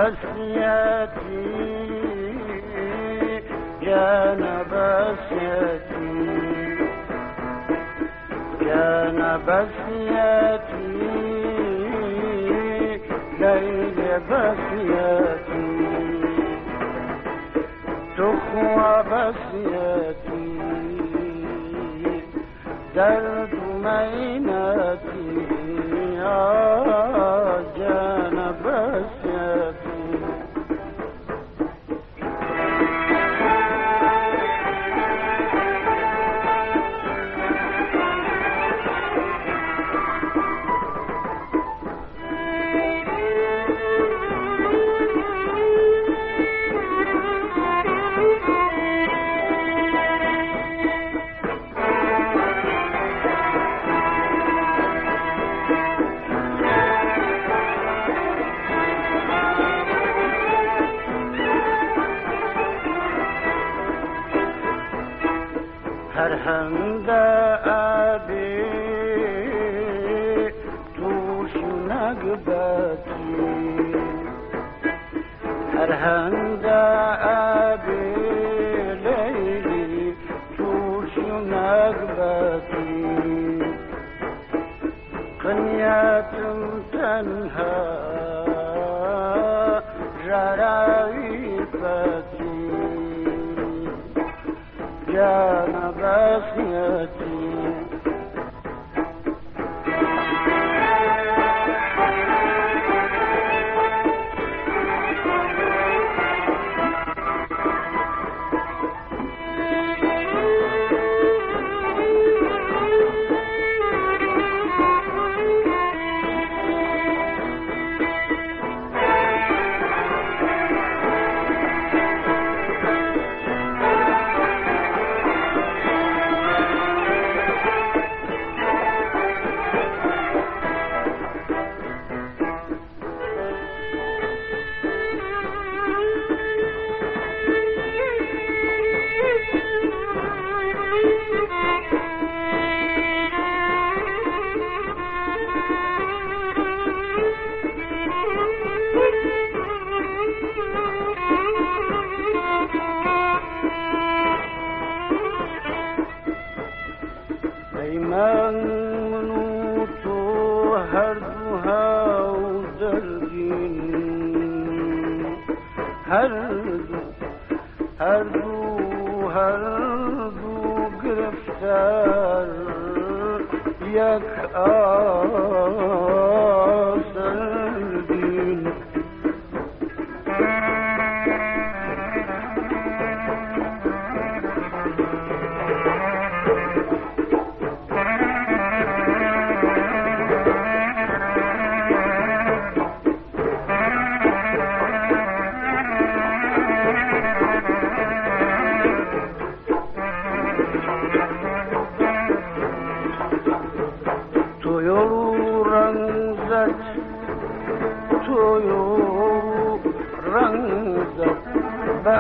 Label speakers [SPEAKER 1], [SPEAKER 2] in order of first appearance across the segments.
[SPEAKER 1] بەسیەتی گیانە بەسیەتی گیانە بەسیەتی لەیلێ بەسیەتی توخوا بەسیەتی دەرد و مەینەتی گیانە بەسیەتی. هەر هەندە ئەبێ تووش نەگبەتی، هەر هەندە ئەبێ لەیلی تووش نەگبەتی، قنیاتم تەنها ژاراوی پەتی، گیانە بەسیەتی. ئەیمان من و تۆ هەردوو هاو دەردین، هەردوو هەردوو هەردوو گرفتار یەک ئاسەردین. تۆیۆڵ و ڕەنگزەرد، تۆیۆڵ و ڕەنگزەرد بە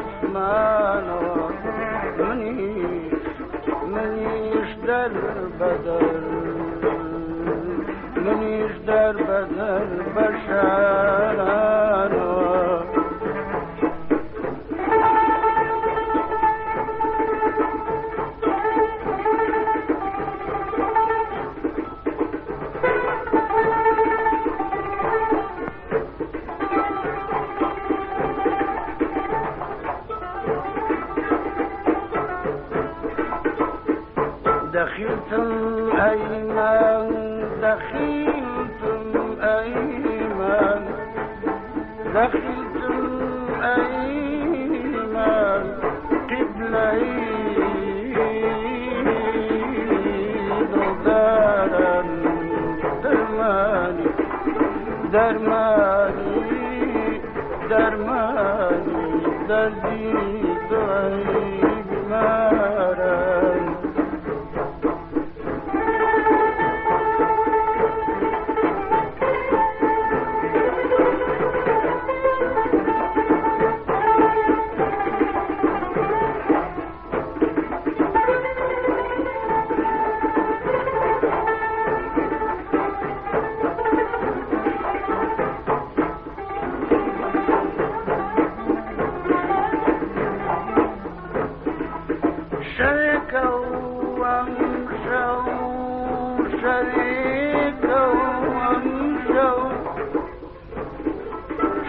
[SPEAKER 1] ئاسمانەوە، منیش منیش دەربەدەر، منیش دەربەدەر بە شارانەوە. دەخیلتم ئەیمان، دەخیلتم ئەیمان، دەخیلتم ئەیمان قیبلەی دڵداران، دەرمانی دەرمانی دەرمانی دەردی دڵی بیماران.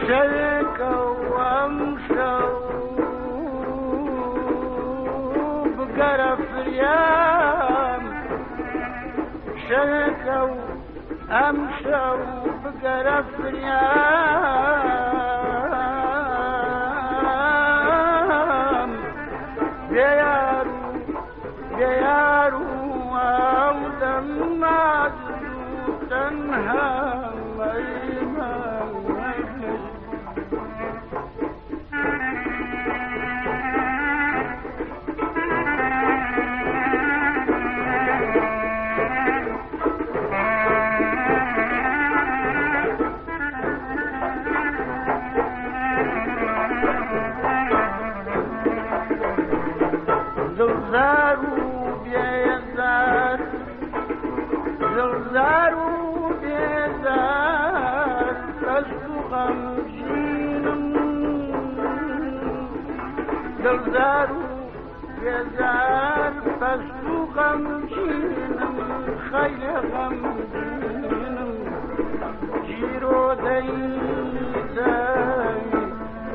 [SPEAKER 1] شەرکە و ئەمشەو بگەرە فریام، شەرکە و ئەمشەو بگەرە فریام، بێیار و بێیار و ئەو دەم عاجز و تەنها. دڵزار و بێزار، دڵزار و بێزار، پەست و غەمگینم، دڵزار و بێزار، پەست و غەمگینم، خەیلێ غەمگینم، گیرۆدەی دای،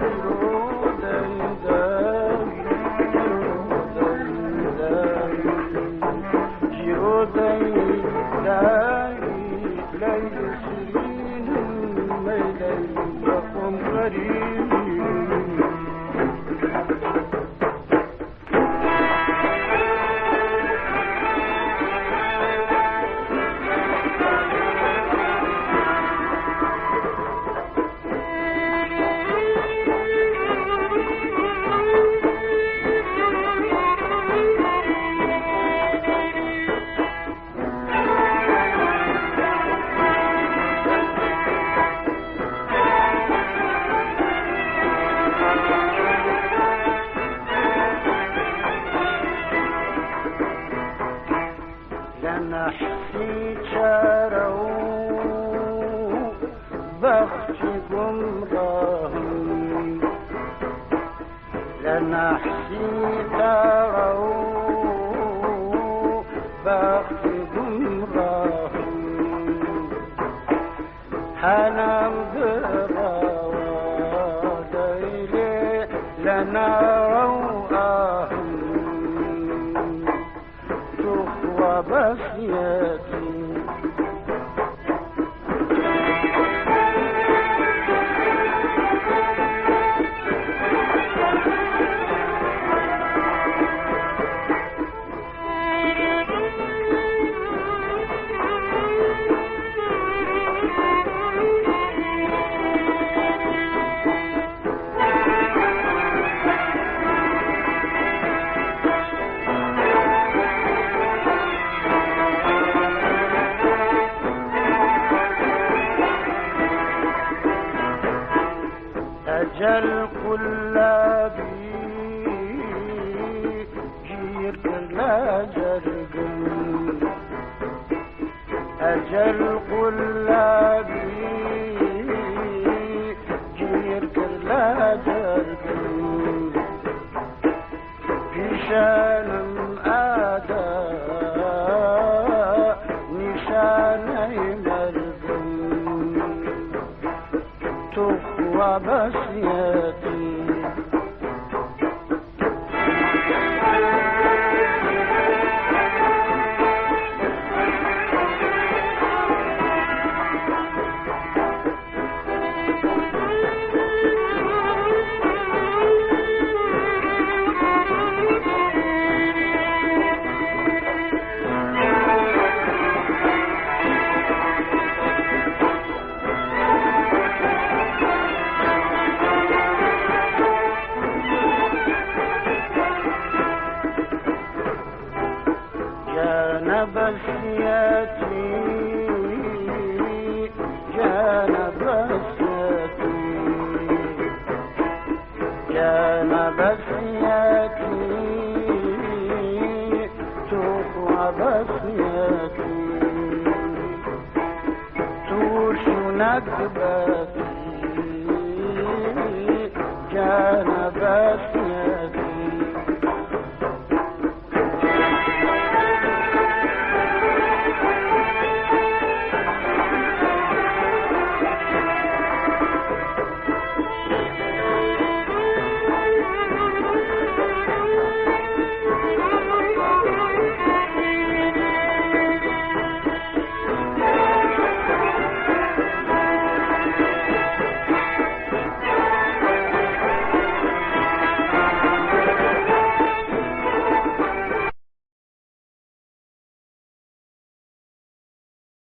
[SPEAKER 1] گیرۆدەی دای، گیرۆدەی دای، گیرۆدەی دای لەیل شیرینم، ئەی لەیل بەخۆم غەریبم. لە نەحسی چارە و بەختی گومڕاهم، لە نەحسی تارە و بەختی گومڕاهم، هەنام بڕاوە دەیلێ لە ناوە و ئاهم، تخوا بەسیەتی. ئەجەل قولابی گیر کرد لە جەرگم، ئەجەل قولابی گیر کرد لە جەرگم، پیشانم ئادا نیشانەی مەرگم، تخوا بەسیەتی. جانە بەسیەتی، جانە بەسیەتی، جانە بەسیەتی، تخوا بەسیەتی، توش و نەگبەتی، جانە بەسیەتی.